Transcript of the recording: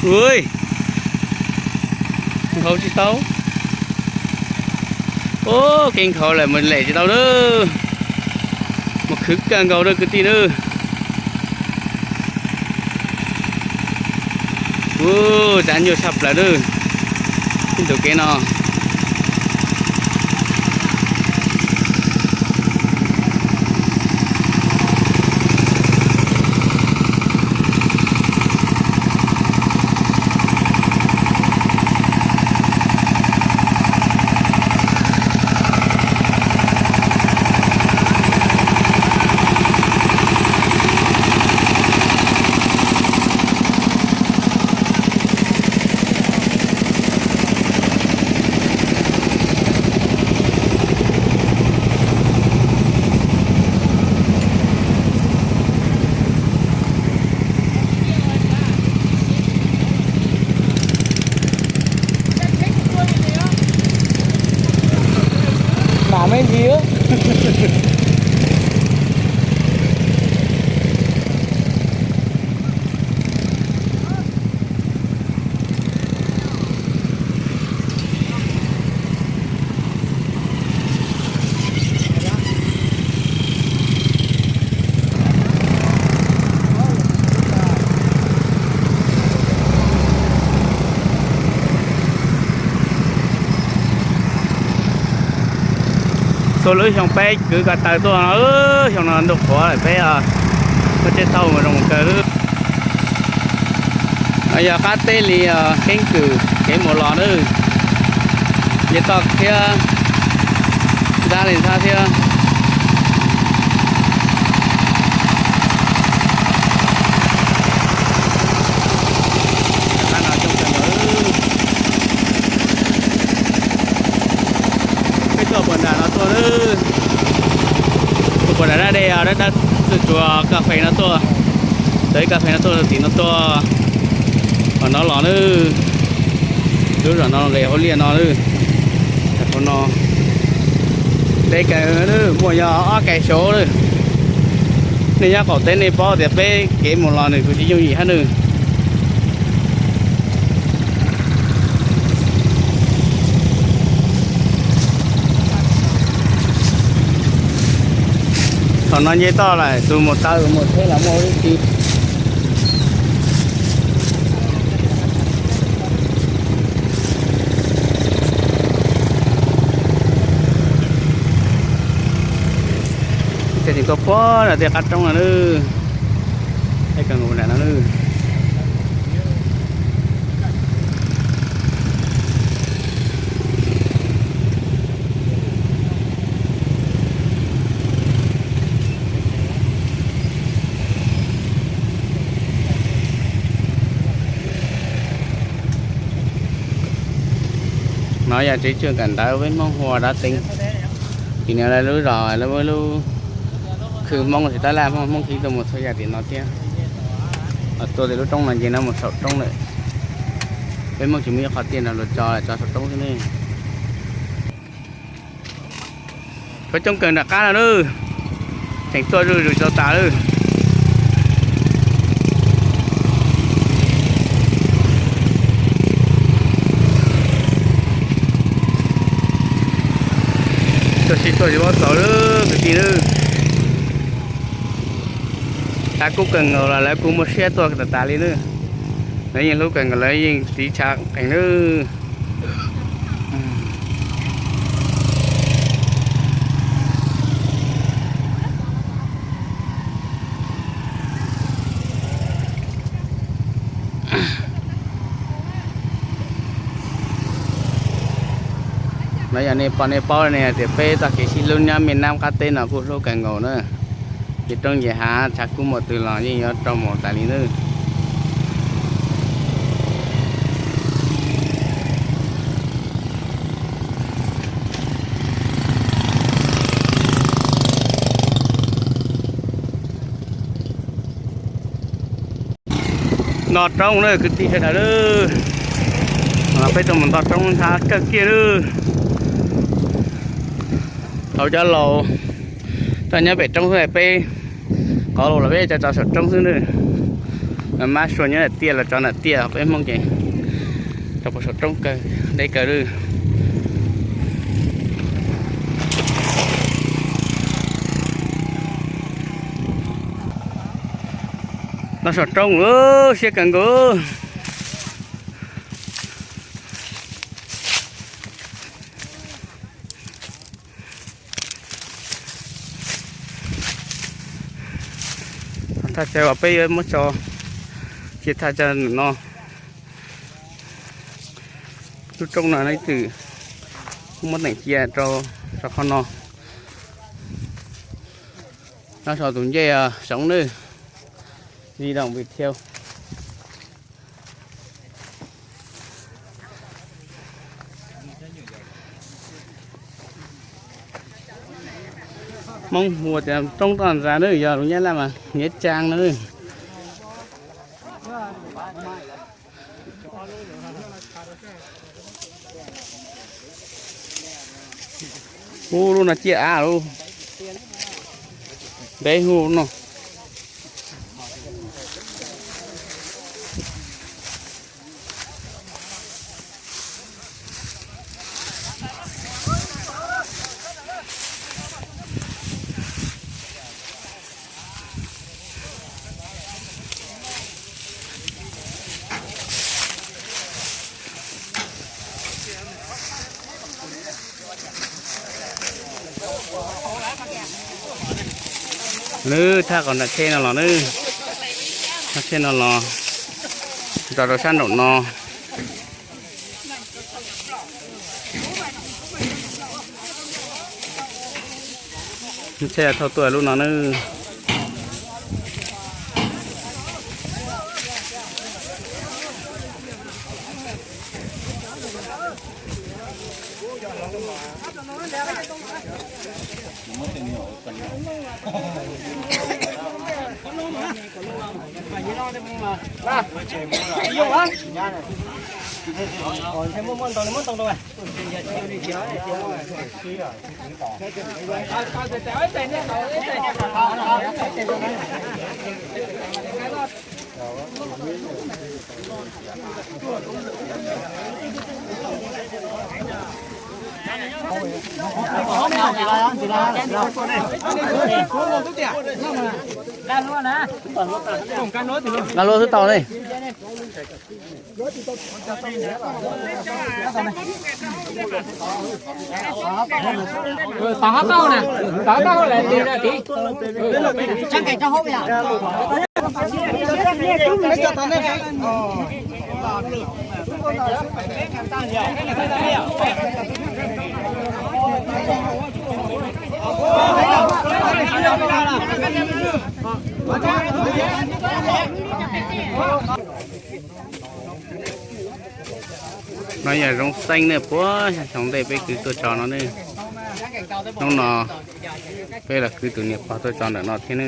Ui, nkhaus tsis tau. Ub, kev nkhaus lawm mus lem tsis tau lawm. Mus khwv kawg nkaus lawm kwv tij lawm. Ub, tsav nyuaj tshaj plaws lawm. Ib ntus kev no. Mam me ntsis. Tuaj lub xyoo peb kwv ko taw tuaj no, xyoo no ntuj qhuav lawm peb muaj tsheb thauj mus zoo kawg lawm. No yog qab teb li keeb kwm kev mus los nawb. Nce toj thiab, ntab li ntab thiab. Peb tuaj puag nram no tuaj, tuaj puag nram dab dej os, dab dab tsuas tsuas kas fes no tuaj, txawv kas fes no tuaj tim no tuaj, qhov no los nawb. Lub zos no nqes hauv liaj no nawb. Qhov no deb kawg, muaj yog ob kais saud lawm. Nej nyob qaum teb nej paub tias peb kev mus los nws kuj tsis yooj yim hab nawb. Thaum no nce toj lawm, tus mus taw mus tsheb los muaj ib tsi. Ces tseem tuaj puag nram tej qab roob no nawb. Ib kawg nkaus nram no nawb. No yog tsev tswj kawm ntawv peb Hmoob hu ua Dab Teeb. Tim no lawv lub zos lawv muaj lub khw Hmoob, tab laj Hmoob Hmoob khib tuaj mus txhua yam tim no thiab. Tuaj tim lub roob no ces no mus saum roob lawm. Peb Hmoob tsis muaj ib qho tiaj no luag tso, tso saum roob xwb ne. Coob kawg nram qab no lawm, tseem tuaj zuj zus tau tas lawm. Tuaj sib tuaj tsis paub txaus lawm kwv tij lawm. Lawv kuj kawg nkaus los lawv kuj muaj siab tuaj tas tas li lawm. Lawv yeej hlub kawg nkaus, lawv yeej tiv tshav qees lawm. Los yog nej pom nej paub ne tias peb txoj kev sib hlub nyob me nab qab teb no kuj hlub kawg nkaus na. Ces roob nce hav tshav kub muaj twg los yeej yuav rau mus tas li nawb. Nto roob lawm kwv tij sawv daws lawm. Peb tuaj mus nto roob nthav kawg kiag lawm. Thaum cov laus tuaj nyob pem roob xwb, peb qhov laus los peb tso tso saum roob xwb nawb. Mab sua nyob nram tiaj los tso nram tiaj, peb Hmoob ces rau puag saum roob kawg, deb kawg li. Los saum roob, siab kawg nkaus. Thaj chaw uas peb yuav muab tso, ces thaj chaw no. Lub roob no leej twg muab teem cia rau saum qhov no. No saum tus ncej Soov Nws, di động Viettel. Hmoob hu tias roob toj ntxas na, yog lus Nyab Laj mas nghĩa trang na. Ub, lub no ciaj av lub, ntev hu no. Lub thaj qhov nram tsheb no los na, thaj tsheb no los tso rau sab nraum no. Tsheb thauj tuaj lub no na. Nqa lua xwb tau ne. Tov hab tauj na, tov hab tauj lawm tis na tis. No yog Zoov Xeeb ne, puag xyoo ntej peb kwv tuaj tso no ne. Hnub no peb los kwv tus niam pog tuaj tso ntawm no thiab ne.